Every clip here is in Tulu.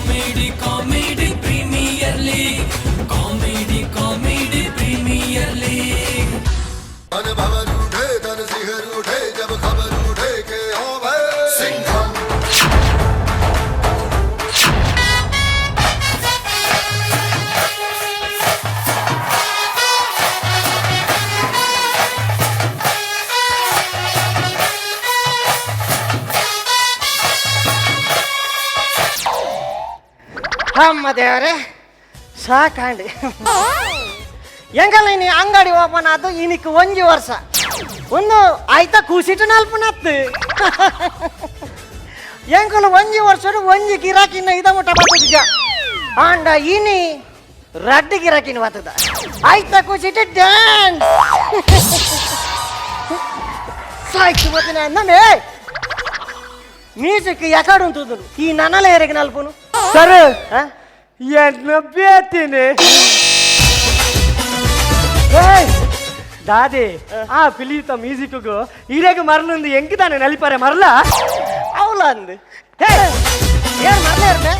Comedy comedy premier league, comedy comedy premier league. मन भंवर उठे धन सिंह उठे जब खबर उठे के ओ भय सिंघम। ಅಮ್ಮ ದೇವರೇ, ಸಾಕಾಂಡಿ. ಎಂಗಲ್ಲ ಇನಿ ಅಂಗಡಿ ಓಪನ್ ಆತು ಇನಿಕ್ ಒಂಜಿ ವರ್ಷ ಒಂದು ಆಯ್ತಾ ಕೂಸಿಟ್ಟು ನಲ್ಪನತ್ತು. ಎಂಕಲು ಒಂಜಿ ವರ್ಷ ಒಂಜಿ ಗಿರಾಕಿನ ಇದ ಮುಟ್ಟ ಬರ್ತದಿಜ. ಆಂಡ ಇನಿ ರಡ್ಡು ಗಿರಾಕಿನ ಬರ್ತದ. ಆಯ್ತಾ ಕೂಸಿಟ್ಟು ಡ್ಯಾನ್ಸ್ ಸಾಯ್ತು ಬತ್ತಿನ. ನಮ್ಮೇ ಮ್ಯೂಸಿಕ್ ಎಕಡುಂತುದು ಈ ನನಲ ಎರೆಗೆ ನಲ್ಪುನು. ಸರ್. ಆ? ಎನ್ನ ಬೇತೀನಿ ದಾದೆ ಆ ಪಿಲಿತ ಮ್ಯೂಸಿಕ್ ಇರೆಗ್ ಮರಲುಂದು ಎಂಕ್ ತಾನೆ ನಲಿಪಾರೆ ಮರಲ. ಅವಲ ಅಂದು ಹೇ ಏನ್ ಮರಲೇ ಇರ್ಬೆ,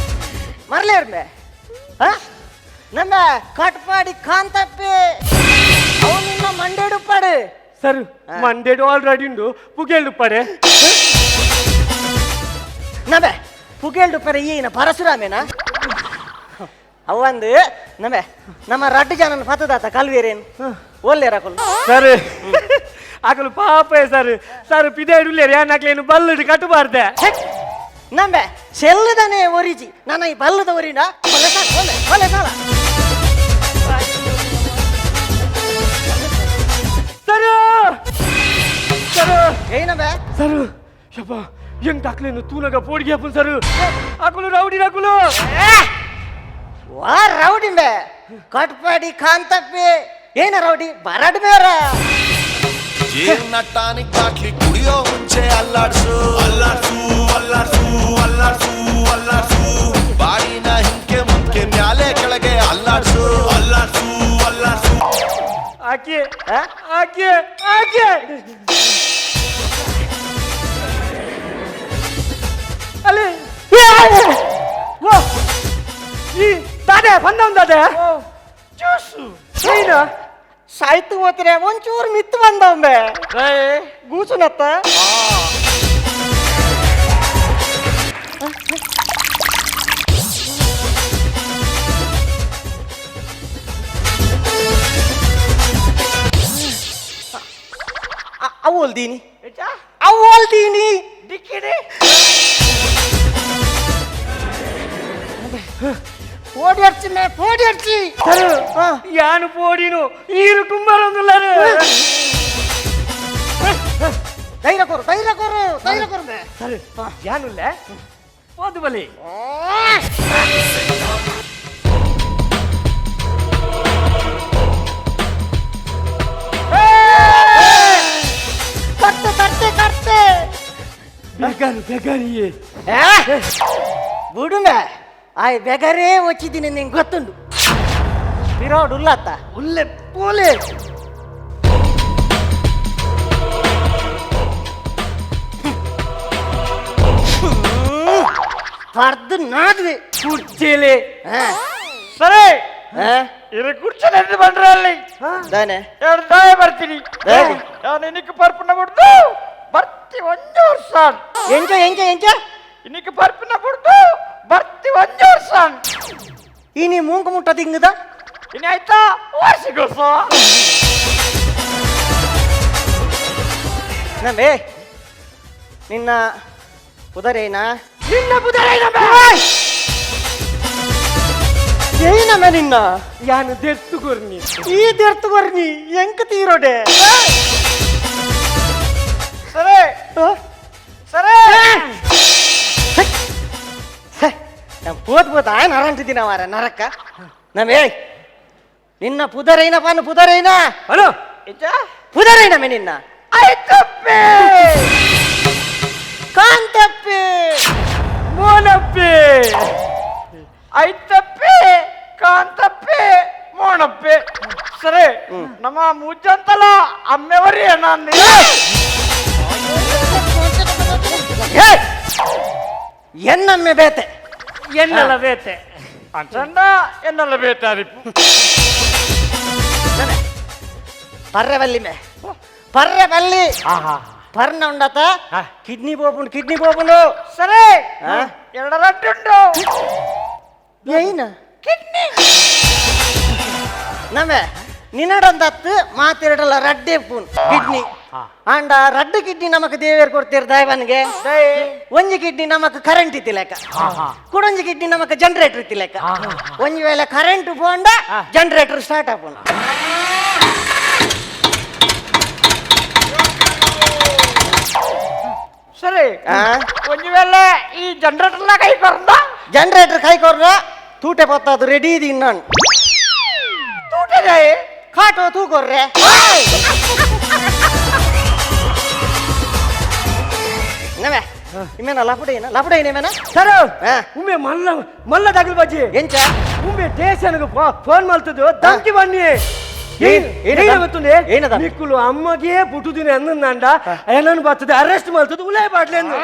ಮರಲೇ ಇರ್ಬೆ. ನಮ್ಮ ಕಟ್ಪಾಡಿ ಕಾಂತಪ್ಪಿ ಅವು ನಿನ್ನ ಮಂಡೆಡುಪ್ಪಾಡು. ಸರ್, ಮಂಡೆಡು ಆಲ್ರೆಡಿ ಉಂಡು, ಪುಗೆಲ್ಡುಪ್ಪಾಡೆ. ನಬೆ ಪುಗೇಲ್ಡುಪ್ಪರೆ ಈಗಿನ ಪರಶುರಾಮೇನಾ ಅವಂದು. ನಮೆ ನಮ್ಮ ರಡ್ಡು ಜನನ ಪತದಾತ ಕಲ್ವೇರೇನು ಒಲ್ಲೇರಕುಲು. ಸರ್, ಅಕಲು ಪಾಪ ಸರ್. ಸರ್, ಪಿದೇಡುಲ್ಲೇರು ಯಾನಾಕ್ಲೇನು ಬಲ್ಲುಡು ಕಟ್ಟಬಾರ್ದೆ. ನಂಬೆ ಸೆಲ್ಲದನೆ ಒರಿಜಿ ನನ್ನ ಈ ಬಲ್ಲದ ಒರಿನ ಒಲ್ಲೆ ಸಾಲ, ಒಲ್ಲೆ ಒಲ್ಲೆ ಸಾಲ. Sir, sir. ಏನಂಬೆ? ಸರ್, ಶಪ್ಪ ಎಂಗ್ ದಾಕ್ಲೇನು ತೂನಗ ಪೋಡಿಗೆ ಹಾಪುನ್ ಸರ್. ಅಕಲು ರೌಡಿ ಅಕಲು. ವಾ ರೌಡಿ ಬೆ? ಕಟ್ಪಾಡಿ ಕಾಂತಪ್ಪಿ ಏನ ರೌಡಿ ಬರಡ್ ಬೇರ. ಜೀರ್ಣ ಟಾನಿಕ್ ಬಾಟ್ಲಿ ಕುಡಿಯೋ ಮುಂಚೆ ಅಲ್ಲಾಡ್ಸು ಅಲ್ಲಾಡ್ಸು ಅಲ್ಲಾಡ್ಸು ಅಲ್ಲಾಡ್ಸು ಅಲ್ಲಾಡ್ಸು. ಬಾಡಿನ ಹಿಂಕೆ ಮುಂಕೆ ಮ್ಯಾಲೆ ಕೆಳಗೆ ಅಲ್ಲಾಡ್ಸು ಅಲ್ಲಾಡ್ಸು ಅಲ್ಲಾಡ್ಸು. ಆಕೆ. ಆ? ಆಕೆ ಆಕೆ ಅಲ್ಲಿ. ಓ, ಈ ದಾದೆ ಬಂದ ದಾದೆ ಜ್ಯೂಸು ಏನ? ಸಾಯ್ತು ಹೋತ್ರೆ ಒಂಚೂರು ಮಿತ್ತು ಬಂದವಂಬೆ ಗೂಸುನತ್ತ. ಅವು ಹೊಲ್ದೀನಿ, ಅವು ಹೊಲ್ದೀನಿ. ಪೋಡಿ ಅಡ್ಚಿ ಮೇ, ಪೋಡಿ ಅಡ್ಚಿ. ಸರ್, ಯಾನು ಪೋಡಿನು ಈರು ಕುಂಬರೊಂದುಲ್ಲಾರು. ಧೈರ್ಯ ಕೊರು, ಧೈರ್ಯ ಕೊರು, ಧೈರ್ಯ ಕೊರು ಮೇ. ಸರ್, ಯಾನುಲ್ಲ ಹೋದು ಬಲಿ. ಕಟ್ಟು ಕಟ್ಟು ಕಟ್ಟು. ಬೆಗರು ಬೆಗರಿಯೇ. ಬುಡುಮೆ ಆಯ್ ಬೆಗರೇ వచ్చిದ್ದೀನಿ ನಿಂಗೆ ಗೊತ್ತುಂಡು. ಪಿರೋಡ್ ಉಲ್ಲತ್ತ. ಉಲ್ಲೆ ಪೋಲೆ. ಪರ್ದು ನಾದ್ವಿ. ಕುರ್ಚಿಲಿ. ಸರಿ. ಆ? ಇದು ಕುರ್ಚಿ ಬಂದ್ರೆ ಅಲ್ಲಿ ದಾನೆ? ಎರಡು ದಾಯ ಬರ್ತೀನಿ. ದಾನೆ? ನಾನು ಇನ್ನಕ್ಕೆ ಪರ್ಪನ ಬಿಡ್ದು ಬರ್ತಿ ಒಂಜು ವರ್ಷ. ಎಂಚ ಎಂಚ ಎಂಚ? ಇನ್ನಕ್ಕೆ ಪರ್ಪನ ಬಿಡ್ದು ಬರ್ತಿ ಒಂಜು ವರ್ಷ. ಈ ನೀ ಮೂಂಕು ಮುಟ್ಟ ತಿಂಗದ. ಇನ್ನು ಆಯ್ತಾ ವಾರ್ಷಿಕೋತ್ಸವ. ನಮ್ಮೇ ನಿನ್ನ ಪುದರೇನಾ? ನಿನ್ನ ಬುದರೈನಮ್ಮ. ಏನಮ್ಮ ನಿನ್ನ? ಯಾನು ದೆರ್ತು ಕೊರ್ನಿ. ಈ ದೆರ್ತುಗೊರ್ನಿ ಎಂಕ ತೀರೋಡೆ. ಸರಿ. ಸರಿ. ಪೋತ್ ಪೋತ್ ಆಯ್ ನರಂಟಿದ್ದೀನ ವಾರ ನರಕ. ನಮ್ಮೇ ನಿನ್ನ ಪುದರೈನಪ್ಪ ಅನ್ನು ಪುದರೈನ. ಹಲೋ. ಇಚ್ಚ. ಪುದರೈನಮ್ಮೆ ನಿನ್ನ? ಆಯ್ತಪ್ಪಿ. ಕಾಂತಪ್ಪಿ. ಮೋನಪ್ಪಿ. ಐತಪ್ಪಿ ಕಾಂತಪ್ಪಿ ಮೋಣಪ್ಪಿ. ಸರಿ, ನಮ್ಮ ಮುಜ್ಜಂತಲ ಅಮ್ಮೆವರಿ ನಾನು. ಎನ್ನಮ್ಮೆ ಬೇತೆ. ಎನ್ನಲ ಬೇತೆ ಅಂಚಂಡ ಎನ್ನಲ್ಲ ಬೇತಾರಿಪ್ಪು ಪರ್ರೆ ಬಲ್ಲಿ ಮೇ ಪರ್ರೆ ಬಲ್ಲಿ ಆಹಾ ಪರ್ನ ಉಂಡತ ಕಿಡ್ನಿ ಬೋಪುಂಡು ಕಿಡ್ನಿ ಬೋಪುಂಡು ಸರಿ ಆ? ಎರಡ ರಡ್ಡುಂಡು ಏನ ಕಿಡ್ನಿ ನಮೆ ನಿನ್ನಡಂದತ್ತು ಮಾತಿರಡಲ್ಲ ರಡ್ಡೆ ಪೂನ್ ಕಿಡ್ನಿ ಆಂಡ ರಡ್ಡು ಕಿಡ್ನಿ ನಮಕ್ ದೇವೇರ್ ಕೊಡ್ತೀರ ದೈವನ್ಗೆ ಒಂಜಿ ಕಿಡ್ನಿ ನಮಕ್ ಕರೆಂಟ್ ಇತ್ತಿ ಲೆಕ್ಕ ಕುಡೊಂಜಿ ಕಿಡ್ನಿ ನಮಕ್ ಜನರೇಟರ್ ಇತ್ತಿ ಲೆಕ್ಕ ಒಂಜಿ ವೇಳೆ ಕರೆಂಟ್ ಪೋಂಡ ಜನರೇಟರ್ ಸ್ಟಾರ್ಟ್ ಆಪುಂಡು. ಸರಿ ಆ? ಒಂಜಿ ವೇಳೆ ಈ ಜನರೇಟರ್ ಕೈ ಕೊರಂದ ಜನರೇಟರ್ ಕೈ ಕೊರ್ರ ತೂಟೆ ಪತ್ತದು ರೆಡಿ ಇದು ನಾನು ತೂಟದೆ ಕಾಟೋ ತೂ ಕೊರ್ರೆ ನಮೆ ಇಮೇನ ಲಪುಡೇನ ಲಪುಡೇನ ಇಮೇನ ಸರ್ ಆ. ಉಮ್ಮೆ ಮಲ್ಲ ಮಲ್ಲ ತಗಲ್ ಬಜ್ಜಿ ಎಂಚ ಉಮ್ಮೆ ಸ್ಟೇಷನ್ಗೆ ಫೋನ್ ಮಾಡ್ತದ್ದು ಧಮ್ಕಿ ಬನ್ನಿ ಏನದ? ಗೊತ್ತುಂಡೆ ಏನದ? ನಿಕ್ಕುಲು ಅಮ್ಮಗೆ ಪುಟ್ಟುದಿನ ಅನ್ನಂಡ ಏನನ್ನು ಬರ್ತದೆ ಅರೆಸ್ಟ್ ಮಾಡ್ತದೆ ಉಲೇ ಬಾಟ್ಲೆ ಅಂದು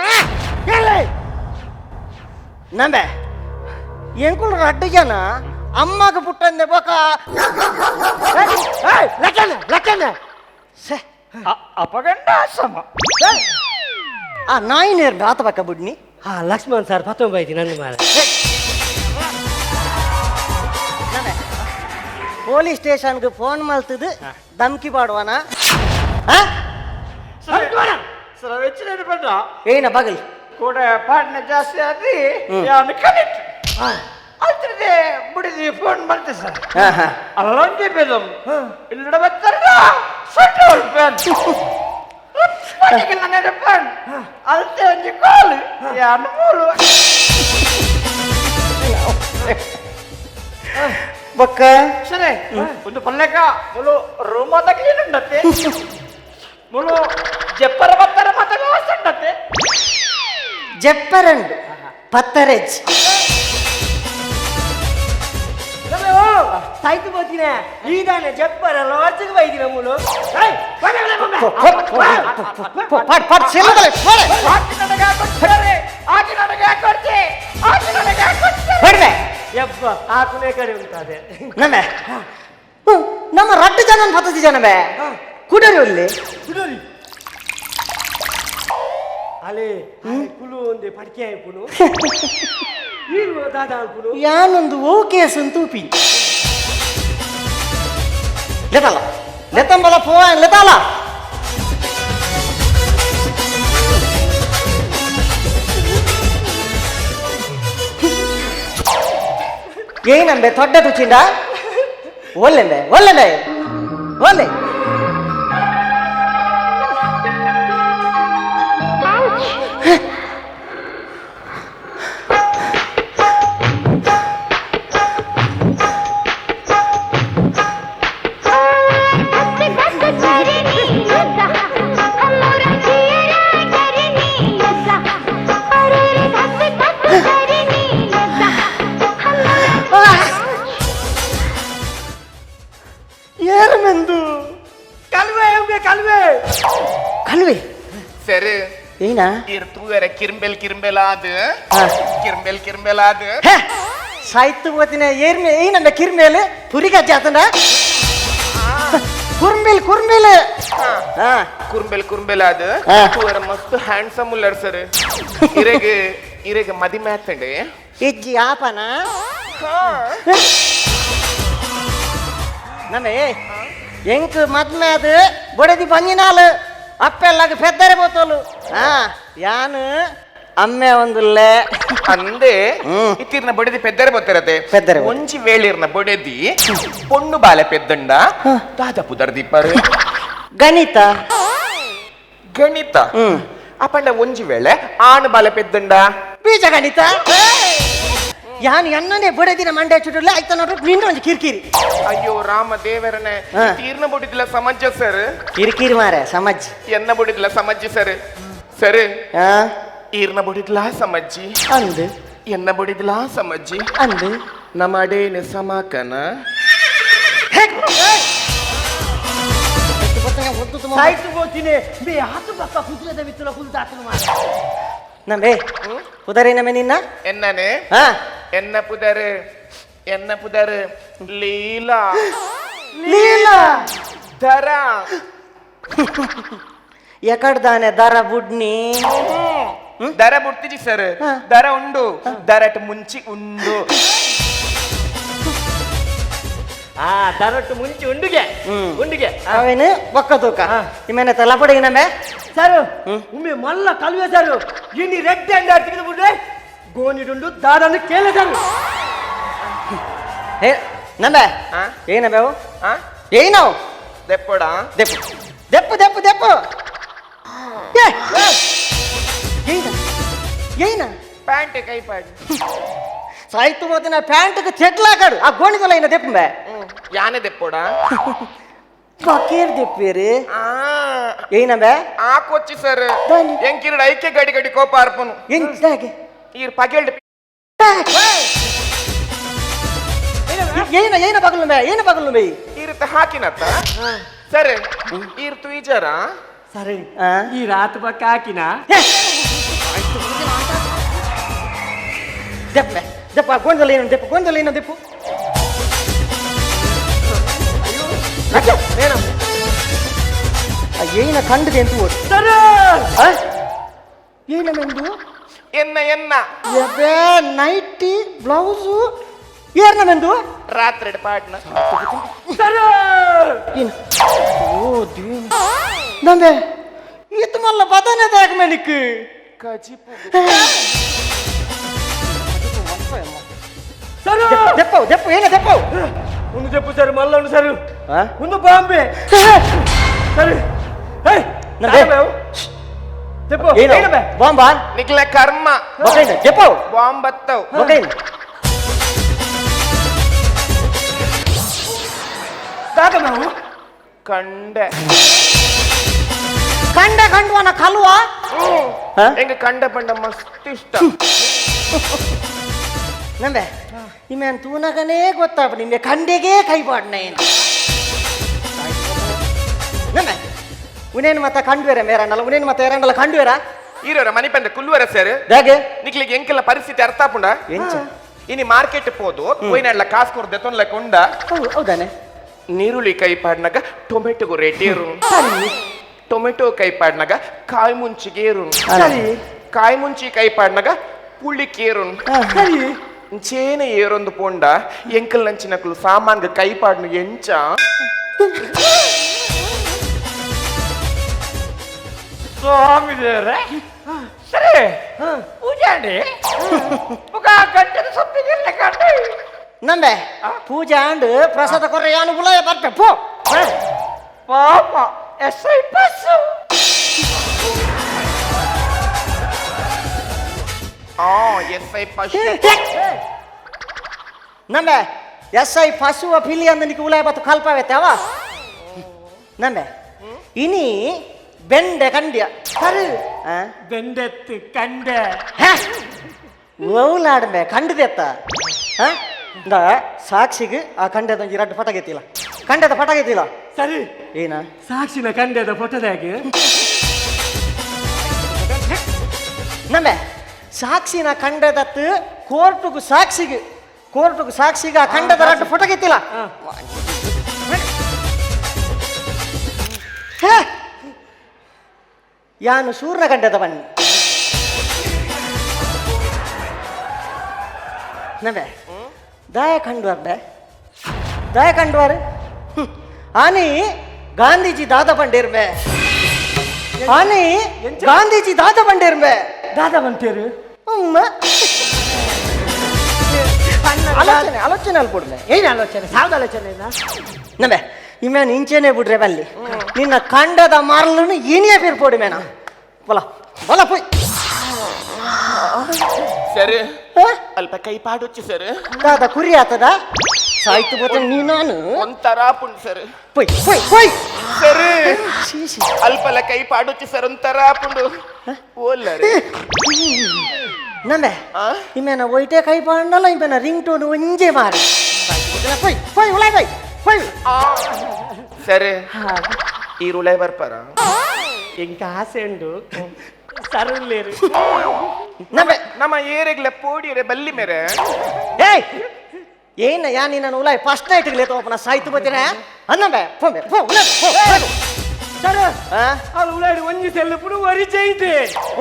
ನಂಬೆ ಎಂಕುಲು ರಡ್ಡು ಜನ ಅಮ್ಮಗ ಪುಟ್ಟಂದೆ ಬೊಕ ಲಕ್ಕನ ಲಕ್ಕನ ಸೆ ಅಪಗಂಡ ಸಮ ಆ ನಾಯಿ ನೇರ್ ಆತ ಬಕ್ಕ ಬುಡ್ನಿ ಹಾ ಲಕ್ಷ್ಮಣ್ ಸರ್ ಪತ್ತೊಂಬೈತಿ ನನ್ನ ಮಾರ ನಂಬೆ ಪೊಲೀಸ್ ಸ್ಟೇಷನ್ಗೆ ಫೋನ್ ಮಲ್ತದು ಧಮ್ಕಿ ಪಾಡುವನ ಸರ ವೆಚ್ಚಿನ ಪಂಡ ಏನ ಬಗಲ್ ಕೂಡ ಪಾಟ್ನೆ ಜಾಸ್ತಿ ಆದಿ ಯಾನು ಕನೆಕ್ಟ್ ಅಲ್ತಿದೆ ಬುಡಿದಿ ಫೋನ್ ಮಾಡ್ತೆ ಸರ್ ಅಲ್ಲೊಂಜಿ ಬೇದಂ ಇಲ್ಲಡ ಬತ್ತಾರ ಸೊಟ್ಟ ಪೇನ್ ಪನ್ ಅಲ್ತೆ ಒಂಜಿ ಕಾಲು ಯಾನು ಮೂಲು ಬೊಕ್ಕ ಸರಿ ಒಂದು ಪಲ್ಲೆಕ ಮುಲು ರೂಮ ಕ್ಲೀನ್ ಉಂಡತ್ತೆ ಮುಲು ಜಪ್ಪರ ಬತ್ತರ ಮತ ವ್ಯವಸ್ಥೆ ಉಂಡತ್ತೆ ಜಪ್ಪರಂಡು ಪತ್ತರೆಜ್ ಸಾಯ್ತು పోತಿನ ಈದಾನೆ ಜಪ್ಪರ ಲಾಡ್ಜ್ಗೆ ಬೈದಿನ ಮೂಲು ಪಾಡ್ ಪಾಡ್ ಸಿಲ್ಲದಲೆ ಪಾಡೆ ಆಕಿ ನನಗೆ ಹಾಕೊಡ್ತಾರೆ ಆಕಿ ನನಗೆ ಹಾಕೊಡ್ತೆ ಆಕಿ ನನಗೆ ಹಾಕೊಡ್ತಾರೆ ಹೊಡ್ವೆ ಯಬ್ಬ ಆಕುನೇ ಕಡೆ ಉಂಟಾದೆ ನಮೆ ನಮ್ಮ ರಡ್ಡು ಜನ ಪತ್ತತಿ ಜನಮೆ ಕುಡರಿ ಒಲ್ಲಿ ಕುಡೋರಿ ಅಲೆ ಕುಲು ಒಂದೆ ಪಡಿಕೆ ಆಯ್ಪುನು ಈರು ದಾದ ಅಲ್ಪುನು ಯಾನೊಂದು ಓ ಕೇಸ್ ತೂಪಿ ಲೆತಲ್ಲ ಲೆತಂಬಲ ಪೋ ಲೆತಾಲ ಏನಂಬೆ ದೊಡ್ಡ ತುಚಿಂಡ ಒಲ್ಲೆಂಬೆ ಒಲ್ಲೆಂಬೆ ಒಲ್ಲೆ ಏರ್ಮೆಂದು ಕಲ್ವೆ ಉಂಬೆ ಕಲ್ವೆ ಕಲ್ವೆ ಸರಿ ಏನಾ ಇರ್ ತೂವೆರೆ ಕಿರ್ಂಬೆಲ್ ಕಿರ್ಂಬೆಲ್ ಆದ ಕಿರ್ಂಬೆಲ್ ಕಿರ್ಂಬೆಲ್ ಆದ ಹೇ ಸಾಯ್ತು పోతిన ಏರ್ಮೆ ಏನಂಬೆ ಕಿರ್ಮೇಲೆ ಪುರಿಗ ಜಾತನ ಕುರ್ಮಿಲ್ ಕುರ್ಮಿಲ್ ಹಾ ಕುರ್ಂಬೆಲ್ ಕುರ್ಂಬೆಲ್ ಆದ ಆ. ತೂವೆರೆ ಮಸ್ತ್ ಹ್ಯಾಂಡ್ಸಮ್ ಉಲ್ಲರ್ ಸರ್ ಇರೆಗ್ ಇರೆಗ್ ಮದಿ ಮ್ಯಾತಂಡೆ ಇಜ್ಜಿ ಆಪನ ನಮೆ ಎಂಕ್ ಮದ್ಮೆ ಅದು ಬೊಡದಿ ಬಂಜಿನಾಲು ಅಪ್ಪೆಲ್ಲಾಗ ಪೆದ್ದರೆ ಬೋತೋಲು ಹಾ ಯಾನು ಅಮ್ಮೆ ಒಂದುಲ್ಲೆ ಅಂದೆ ಹ್ಮ್. ಇತ್ತಿರ್ನ ಬೊಡೆದಿ ಪೆದ್ದರೆ ಬತ್ತಿರತೆ ಪೆದ್ದರೆ ಬೊತ್ತೆ. ಒಂಜಿ ವೇಳಿರ್ನ ಬೊಡೆದಿ ಪೊಣ್ಣು ಬಾಲೆ ಪೆದ್ದಂಡ ದಾದ ಪುದರ್ ದೀಪರು ಗಣಿತ ಗಣಿತ ಹ್ಮ್. ಅಪಂಡ ಒಂಜಿ ವೇಳೆ ಆಣ್ ಬಾಲೆ ಪೆದ್ದಂಡ ಬೀಜ ಗಣಿತ ಯಾನು ಎನ್ನನೇ ಬೊಡೆದಿನ ಮಂಡೆ ಚುಟುಲ್ಲ ಆಯ್ತ ನೋಡ್ರಿ ನಿನ್ನ ಒಂದು ಕಿರಿಕಿರಿ ಅಯ್ಯೋ ರಾಮ ದೇವರನೆ ಹಾ. ತೀರ್ನ ಬೊಡಿದಿಲ್ಲ ಸಮಜ್ಜ ಸರ್ ಕಿರಿಕಿರಿ ಮಾರೆ ಸಮಜ್ ಎನ್ನ ಬೊಡಿದಿಲ್ಲ ಸಮಜ್ಜಿ ಸರ್ ಸರ್ ಆ ಈರ್ನ ಬೊಡಿದ್ಲ ಸಮಜ್ಜಿ ಅಂದು ಎನ್ನ ಬೊಡಿದ್ಲ ಸಮಜ್ಜಿ ಅಂದು ನಮ್ಮಡೇನು ಸಮಾಕನ ಸಾಯ್ತು ಹೋಗ್ತೀನಿ ಬೇ ಆತು ಬಕ್ಕ ಕುದುರೆದ ಬಿತ್ತಲ ಕುಲ್ದಾತನು ಮಾರ ನಂಬೆ ಕುದರಿ ನಮೆ ನಿನ್ನ ಎನ್ನನೆ ಹಾ ಎನ್ನ ಪುದರ್ ಎನ್ನ ಪುದರ್ ಲೀಲಾ. ಲೀಲಾ. ದರ. ಎಕಡ್ದಾನೆ ದರ ಬುಡ್ನಿ? ದರ ಬುಡ್ತಿಜಿ ಸರ್, ದರ ಉಂಡು, ದರಟ್ ಮುಂಚಿ ಉಂಡು. ಆ ದರಟ್ಟು ಮುಂಚಿ ಉಂಡುಗೆ ಉಂಡುಗೆ. ಅವೇನು ಬೊಕ್ಕ ತೂಕ ಇಮೇನೆ ತಲಪಡಿಗೆ ನಮ್ಮೆ. ಸರ್, ಉಮ್ಮೆ ಮಲ್ಲ ಕಲ್ವೆ ಸರ್. ಇನಿ ರೆಡ್ ಅಂಡ್ ತೆಗೆದು ಬಿಡ್ರೆ ಗೋನಿಡುಂಡು ದಾರನ್ನು ಕೇಳ ಸರ್. ಹೇ ನಂಬೆ, ಏನಬೇವು? ಏನವು? ದೆಪ್ಪಡ. ದೆಪ್ಪು ದೆಪ್ಪು ದೆಪ್ಪು ದೆಪ್ಪು. ಏನ ಪ್ಯಾಂಟ್ ಕೈ ಪಾಡಿ ಸಾಯ್ತು ಹೋದಿನ ಪ್ಯಾಂಟ್ಗೆ ಚೆಟ್ಲಾಕಾಡು ಆ ಗೋಣಿದಲ್ಲ ಏನ ದೆಪ್ಪಂಬೆ? ಯಾನೆ ದೆಪ್ಪೋಡ? ಬಕೀರ್ ದೆಪ್ಪೇರಿ. ಏನಂಬೆ? ಆ ಕೊಚ್ಚಿ ಸರ್, ಎಂಕಿರಡ ಐಕೆ ಗಡಿ ಗಡಿ ಕೋಪ ಅರ್ಪನು. ಎಂಚಾಗೆ? ಈರ್ ಪಗೆಲ್ಡ್. ಏನ ಏನ ಪಗಲು ಬೇ, ಏನ ಪಗಲು ಬೇ? ಈರ್ತ ಹಾಕಿನತ್ತ ಸರ್, ಈರ್ ತುಯಿಜರ? ಸರಿ, ಈ ರಾತ್ ಬಕ್ಕ ಹಾಕಿನ. ದೆಪ್ಪೆ ದೆಪ್ಪ ಗೊಂದಲ ಏನು ದೆಪ್ಪು, ಗೊಂದಲ ಏನು ದೆಪ್ಪು. ಏನ ಏನ ಕಂಡದೆ ಅಂತ ಓದು ಸರ್. ಏನ ಮೆಂದು? ಎನ್ನ ಎನ್ನ ಎಬೆ ನೈಟಿ ಬ್ಲೌಸು ಏರ್ನ ಮೆಂದು? ರಾತ್ರಿ ಪಾಡ್ನ. ಸರ್. ಏನು ಓ ದೇವ ನಂಬೆ, ಇತ್ತು ಮಲ್ಲ ಬದನೆ ದಾಗ ಮೇಲಿಕ್ ಕಜಿಪು. ಸರ್. ದೆಪ್ಪವು ದೆಪ್ಪು, ಏನ ದೆಪ್ಪವು? ಒಂದು ದೆಪ್ಪು ಸರ್, ಮಲ್ಲ ಉಂಡು ಸರ್. ಒಂದು ಬಾಂಬೆ ಸರ್. ದೆಪ್ಪು ಏನು ಬಾಂಬಾ? ನಿಕ್ಲ ಕರ್ಮ. ಬೊಕೈನ ದೆಪ್ಪವು. ಬಾಂಬ್ ಬತ್ತವ್. ಬೊಕೈನ ದಾದ ನಾವು ಕಂಡೆ. ಕಂಡ ಕಂಡುವನ ಕಲ್ವಾ? ಹೆಂಗ ಕಂಡ ಪಂಡ ಮಸ್ತ್ ಇಷ್ಟ. ನಂಬೆ, ನಿಮ್ಮನ್ ತೂನಗನೇ ಗೊತ್ತಾಪ ನಿಮಗೆ ಕಂಡೆಗೆ ಕೈ ಪಾಡ್ನ ಏನು ನಂಬೆ. ಉನೇನು ಮತ್ತ ಕಂಡುವೆರ ಮೇರಣ್ಣಲ್ಲ, ಉನೇನು ಮತ್ತ ಎರಣ್ಣಲ್ಲ ಕಂಡುವೆರ? ಈರೋರ ಮನಿ ಪಂದ ಕುಲ್ಲುವರ ಸರ್. ದಾಗೆ? ನಿಕ್ಲಿಗೆ ಎಂಕೆಲ್ಲ ಪರಿಸ್ಥಿತಿ ಅರ್ಥ ಆಪುಂಡ? ಎಂಚ? ಇನಿ ಮಾರ್ಕೆಟ್ ಪೋದು ಪೋಯಿನಡ್ಲ ಕಾಸು ಕೊರ್ದೆ ತೊನ್ಲಕ್ಕೆ ಉಂಡ. ಹೌದಾನೆ. ನೀರುಳ್ಳಿ ಕೈ ಪಾಡ್ನಾಗ ಟೊಮೆಟೊಗು ರೇಟ್ ಏರು, ಟೊಮೆಟೊ ಕೈ ಪಾಡ್ನಾಗ ಕಾಯಿ ಮುಂಚಿಗೆ ಏರು, ಕಾಯಿ ಮುಂಚಿ ಕೈ ಪಾಡ್ನಾಗ ಪುಳ್ಳಿಕೇರು, ಚೇನ ಏರೊಂದು ಪೋಂಡ ಎಂಕಲ್ ನಂಚಿನಕುಲು ಸಾಮಾನ್ಗ ಕೈ ಪಾಡ್ನು ಎಂಚ? ಸ್ವಾಮಿ ದೇವ್ರೆ, ಸರಿ ಪೂಜೆ ಮುಖ ಗಂಟೆದ ಸೊಪ್ಪಿಗೆ ಕಂಡು. ನಂಬೆ, ಪೂಜೆ ಆಂಡ್ ಪ್ರಸಾದ ಕೊರ್ರೆ ಯಾನು ಉಲಯ ಬರ್ಪೆ ಪೋ. ಪಾಪ S I bus. S I ಪಶು. ನಂಬೆ, ಎಸ್ I ಪಶುವ ಪಿಲಿ ಅಂದ ನಿಕ್ ಉಲಯ ಬತ್ತು ಕಲ್ಪವೆತ್ತವ ನಂಬೆ. ಇನಿ ಬೆಂಡೆ ಕಂಡ್ಯ ಸರ್. ಬೆಂಡೆತ್ತು ಕಂಡೆ. ಓಲಾಡ್ಬೆ ಕಂಡದೆತ್ತ ಇಂದ ಸಾಕ್ಷಿಗೆ ಆ ಕಂಡದ ಎರಡು ಪಟಗೆತ್ತಿಲ್ಲ, ಕಂಡದ ಪಟಗೆತ್ತಿಲ್ಲ. ಸರಿ. ಏನ? ಸಾಕ್ಷಿನ ಕಂಡದ ಫೋಟೋದಾಗ. ನಂಬೆ, ಸಾಕ್ಷಿನ ಕಂಡದತ್ತು ಕೋರ್ಟುಗು ಸಾಕ್ಷಿಗೆ, ಕೋರ್ಟುಗು ಸಾಕ್ಷಿಗೆ ಆ ಕಂಡದ ರಡ್ಡು ಫೋಟೋಗೆತ್ತಿಲ್ಲ. ಯಾನು ಸೂರ್ಯ ಕಂಡದ ಬನ್ನಿ ನಂಬೆ. ದಾಯ ಕಂಡುವರ್ ಬೆ, ದಾಯ ಕಂಡುವರ್ ಆನಿ ಗಾಂಧೀಜಿ ದಾದ ಬಂಡೇರ್ಬೆ, ಆನಿ ಗಾಂಧೀಜಿ ದಾದ ಬಂಡೇರ್ಬೆ. ದಾದ ಬಂತೇರು? ಅಮ್ಮ ಆಲೋಚನೆ ಆಲೋಚನೆ ಅಲ್ಲಿ ಬಿಡ್ಲೆ. ಏನು ಆಲೋಚನೆ? ಸಾವಿದ ಆಲೋಚನೆ ನಂಬೆ, ಇಮ್ಯಾನ್ ಇಂಚೆನೆ ಬಿಡ್ರೆ ಬಲ್ಲಿ ನಿನ್ನ ಕಂಡದ ಮಾರಲನ್ನು ಏನೇ ಪೀರ್ ಮೇನ. ಬಲ ಬಲ ಪೋಯ್. ಸರ್, ಅಲ್ಪ ಕೈ ಪಾಡೊಚ್ಚು ಸರ್. ದಾದ ಕುರಿ ಆತದ ಸಾಯ್ತು ಬೋತ ನೀ ನಾನು. ಒಂಥರ ಪುಂಡ್ ಸರ್. ಪೊಯ್ ಪೊಯ್ ಪೊಯ್. ಸರ್, ಅಲ್ಪಲ ಕೈ ಪಾಡೊಚ್ಚು ಸರ್, ಒಂಥರ ಪುಂಡು ಓಲ್ಲರೆ. ನಂಬೆ, ಇಮ್ಯಾನ ಒಯ್ಟೆ ಕೈ ಪಾಡಲ್ಲ, ಇಮ್ಯಾನ ರಿಂಗ್ ಟೋನ್ ಒಂಜೆ ಮಾರಿ. ಪೊಯ್ ಪೊಯ್ ಉಲಾಯ್ ಪೊಯ್ ಪೊಯ್. ಸರ್, ಈ ರುಳೈ ಬರ್ಪಾರ? ಎಂಕ ಆಸೆ ಉಂಡು ಸರ್ ಉಲ್ಲೇರು. ನಂಬೆ, ನಮ್ಮ ಏರೆಗ್ಲ ಪೋಡಿಯರೆ ಬಲ್ಲಿ ಮೇರೆ. ಏಯ್ ಏನ ಯಾ ನೀನು ಉಲಾಯ್ ಫಸ್ಟ್ ನೈಟ್ ಲೇತ ಓಪನ ಸಾಯ್ತು ಬತ್ತಿನ ಅನ್ನಂಬೆ ಫೋಂಬೆ ಫೋ ಉಲಾಯ್ ಫೋ ಸರ್ ಅದು ಉಲಾಯ್ಡು ಒಂಜಿ ಸೆಲ್ಲು ಒರಿ ಜೈತೆ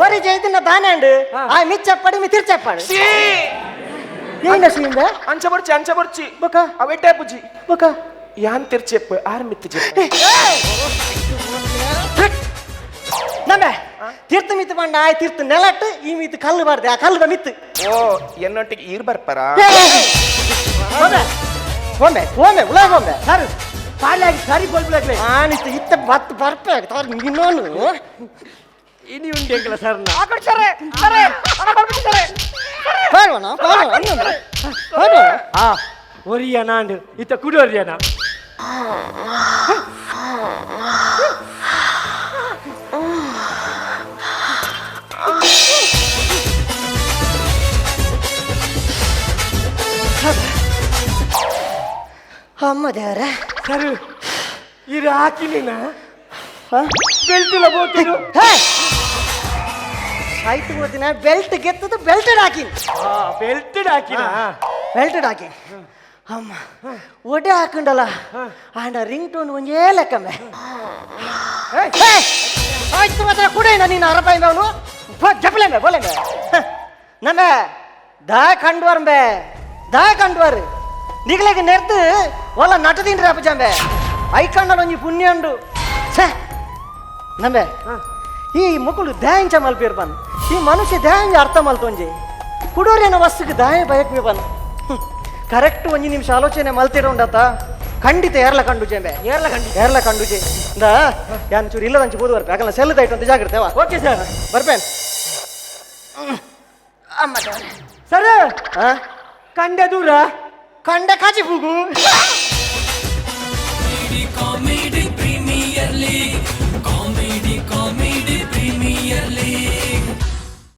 ಒರಿ ಜೈತಿನ ದಾನೆ ಅಂಡು ಆ ಮಿಚ್ಚಪ್ಪಾಡಿ ಮಿ ತಿರ್ಚಪ್ಪಾಡಿ ಏನ ಸೀಂದ ಅಂಚ ಬರ್ಚಿ ಅಂಚ ಬರ್ಚಿ ಬೊಕ ಅವೆಟ್ಟೆ ಪುಜಿ ಬೊಕ ಯಾನ್ ತಿರ್ಚೆಪ್ಪ ಆರ್ ಮಿತ್ತು ಚೆಪ್ಪ ನಮ್ಮೆ ತೀರ್ಥ ಮಿತ್ತು ಬಂಡ ಆಯ್ ತೀರ್ಥ ನೆಲಟ್ಟು ಈ ಮಿತ್ತು ಕಲ್ಲು ಬಾರ್ದೆ ಆ ಕಲ್ಲು ಮಿತ್ತು ಓ ಎನ್ನೊಟ್ಟಿಗೆ ಈರ್ ಬರ್ಪರಾ ಹೋಮೆ ಹೋಮೆ ಹೋಮೆ ಉಲಾಯ್ ಹೋಮೆ ಸರ್ ಪಾಲಾಗಿ ಸರಿ ಬಲ್ಬುಲಾಗ್ಲೆ ಆನಿತ್ತು ಇತ್ತ ಬತ್ತು ಬರ್ಪೆ ತೋರ್ ಇನ್ನೊಂದು ಇನಿ ಉಂಡೆಂಕಲ ಸರ್ ನಾ ಸರ್ ಸರ್ ಹಣ ಬರ್ಬಿಟ್ಟು ಸರ್ ಪಾಡುವಣ ಪಾಡುವ ಅನ್ನೊಂದು ಪಾಡುವಣ ಆ ಒರಿಯನ ಅಂಡು ಇತ್ತ ಕುಡೋರಿಯನ ಅಮ್ಮ ದೇವರ ಸರ್ ಇರು ಹಾಕಿನ ಬೆಲ್ಟುಲ ಬೋತಿರು ಆಯ್ತು ಗೊತ್ತಿನ ಬೆಲ್ಟ್ ಗೆತ್ತದ ಬೆಲ್ಟೆಡ್ ಹಾಕಿನಿ ಆ ಬೆಲ್ಟೆಡ್ ಹಾಕಿನ ಬೆಲ್ಟೆಡ್ ಹಾಕಿ ಅಮ್ಮ ಒಡೆ ಹಾಕೊಂಡಲ್ಲ ಆಂಡ ರಿಂಗ್ ಟೋನ್ ಒಂಜೇ ಲೆಕ್ಕಮ್ಮೆ ಆಯ್ತು ಮಾತ್ರ ಕೂಡ ನೀನು ಅರಪಾಯಿ ಅವನು ಜಪಲೇಂಬೆ ಬೋಲೇಂಬೆ ನಮ್ಮ ದಾ ಕಂಡುವರಂಬೆ ದಾ ಕಂಡುವರ್ ನಿಗಲೆಗೆ ನೆರ್ದು ಒಲ್ಲ ನಟದಿಂಡ್ರಿ ಅಪ್ಪಜಾಂಬೆ ಐಕಂಡಲ ಒಂಜಿ ಪುಣ್ಯ ಉಂಡು ಛೇ ನಂಬೆ ಈ ಮಕ್ಕಳು ದಾಯಿಂಚ ಮಲ್ಪೀರ್ ಬನ್ ಈ ಮನುಷ್ಯ ದಾಯಿಂಚ ಅರ್ಥ ಮಲ್ತೊಂಜಿ ಕುಡೋರೇನ ವಸ್ತುಗೆ ದಾಯ ಬಯಕ್ ಬನ್ ಕರೆಕ್ಟ್ ಒಂಜಿ ನಿಮಿಷ ಆಲೋಚನೆ ಮಲ್ತಿರೋಂಡತ ಖಂಡಿತ ಏರ್ಲ ಕಂಡು ಜಂಬೆ ಏರ್ಲ ಕಂಡು ಏರ್ಲ ಕಂಡುಜೆ ಇಂದ ಯಾನ್ ಚೂರು ಇಲ್ಲದಂಚು ಬೋದು ಬರ್ಪೆ ಯಾಕಲ್ಲ ಸೆಲ್ಲದಾಯ್ತು ಅಂತ ಜಾಗ್ರತೆ ವಾ ಓಕೆ ಸರ್ ಬರ್ಪೇನ್ ಅಮ್ಮ ಸರ್ ಹಾ ಕಂಡ ದೂರ ಕಂಡ ಕಾಚಿ ಪೂಗು ಕಾಮಿಡಿ.